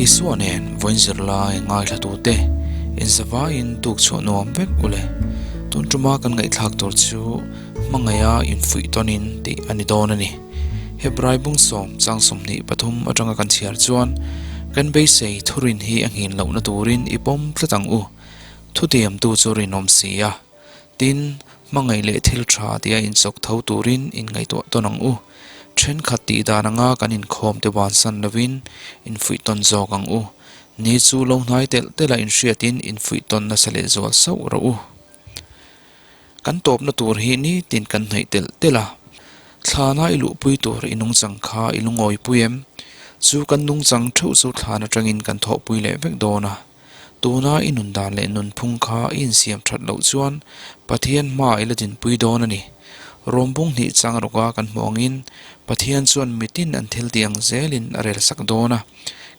Isua nen vawiin zirlai ngaithlatute inzavaiin tuk chhuah nuam vek u le. Tun tuma kan ngaihthlak tur chu hmangaih a infuih tawnin tih a ni dawn a ni. Hebrai bungsawm chang 23 atanga kan chhiar chuan kan beisei thurin hi a nghin lohna turin i pawm tlat ang u. Thutiamtu chu rinawm si a. Tin, hmangaih leh thil tha tia inchawk tho turin inngaihtuah tawn ang u. Thenkhat tih dan anga kan inkhawm te bansan lovin infuih tawn zawk ang u. Ni chu lo hnai telh telh a inhriatin infuih tawn nasa leh zual sauh rawh u. Kan tawpna tur hi nitin kan hnaih telh telh a. Thlana i luhpui tur i nungchang kha i lungawipui em? Chu kan nungchang theuh chu thlan atangin kan thawhpui leh vek dawn a. Tuna i nun dan leh nunphung kha i insiam that loh chuan Pathian hma i la dinpui dawn a ni. Rawmbung hnih chang rawka kan hmuh angin Pathian chuan mitin an thil tih ang zelin a rel sak dawn a,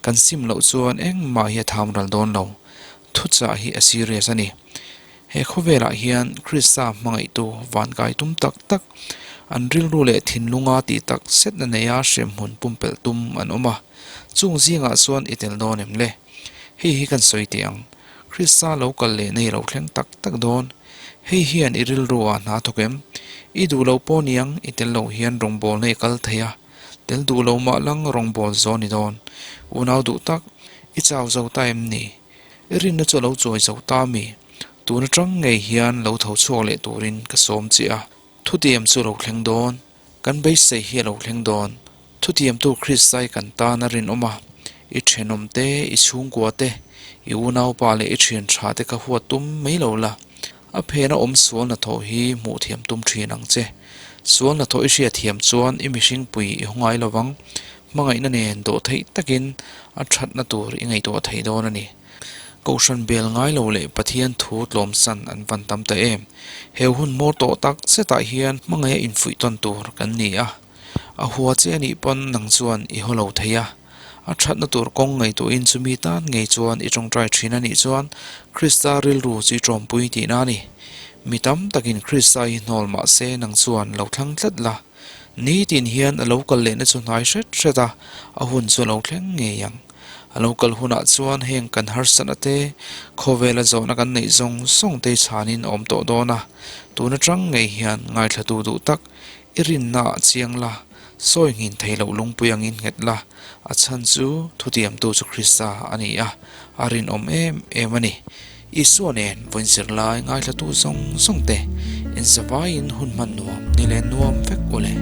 kan sim loh chuan engmah hi a tham ral dawn lo. Thuchah hi a serious a ni. He khawvelah hian Krista hmangaihtu vankai tum tak tak, an rilru leh thinlunga tih tak setna neia hremhmun pumpelh tum an awm a, chung zingah chuan i tel dawn em le? Hei hi kan sawi teh ang, Krista lo kal leh nei lo thleng tak tak dawn. Hei hian i rilru ah hna thawk em? I duh lo pawh niang, i tel loh hian rawngbawl na i kal thei a, tel duh lo mah lang rawngbawl zo ni dawn. Unau duh tak, i chau zo ta em ni? I rinna chu a lo chawi zo ta mi? Tun atang ngei hian lo tho chhuak leh turin ka sawm che a, thutiam chu a lo thleng dawn. Kan beisei hi a lo thleng dawn. Thutiamtu Kristai kan tan a rinawm a, i thenawm te, i chhungkua te, i unaupa leh i thian tha te kha huat tum mai lo la. A phena awm sual hnathawh hi hmuh thiam tum thin ang che. Sual hnathawh i hriat thiam chuan i mihringpui i haw ngai lovang. Hmangaihna nen dawh theih takin a thatna tur i ngaihtuah thei dawn a ni. Kohhran bel ngai lo leh Pathian thu tlawmsan an van tam ta em? He hun hmawr tawh tak zetah hian hmangaih a infuih tawn tur kan ni a. A hua che anih pawn nang chuan i haw lo thei a. A thatna tur kawng ngaihtuahin chumi tan ngei chuan i tawngtai thin anih chuan Krista rilru chu i tawmpui tihna a ni. Mi tam takin Krista hi hnawl mah se nang chuan lo thlang tlat la. Nitin hian a lo kal lehna chu hnai hret hret a, a hun chu a lo thleng ngei ang. A lo kal hunah chuan heng kan harsatna te, khawvela zawhna kan neih zawng zawng te chhanin a awm tawh dawn a, tun atang ngei hian ngaithlatu duh tak i rinna ah chiang la, sawi nghin thei loh lungpui angin nghet la, a chhan chu thutiamtu chu Krista a ni a, a rinawm em em a ni. Isua nen vawiin zirlai ngaithlatu zawng zawng te inzavaiin hun hman nuam ni leh nuam vek u le.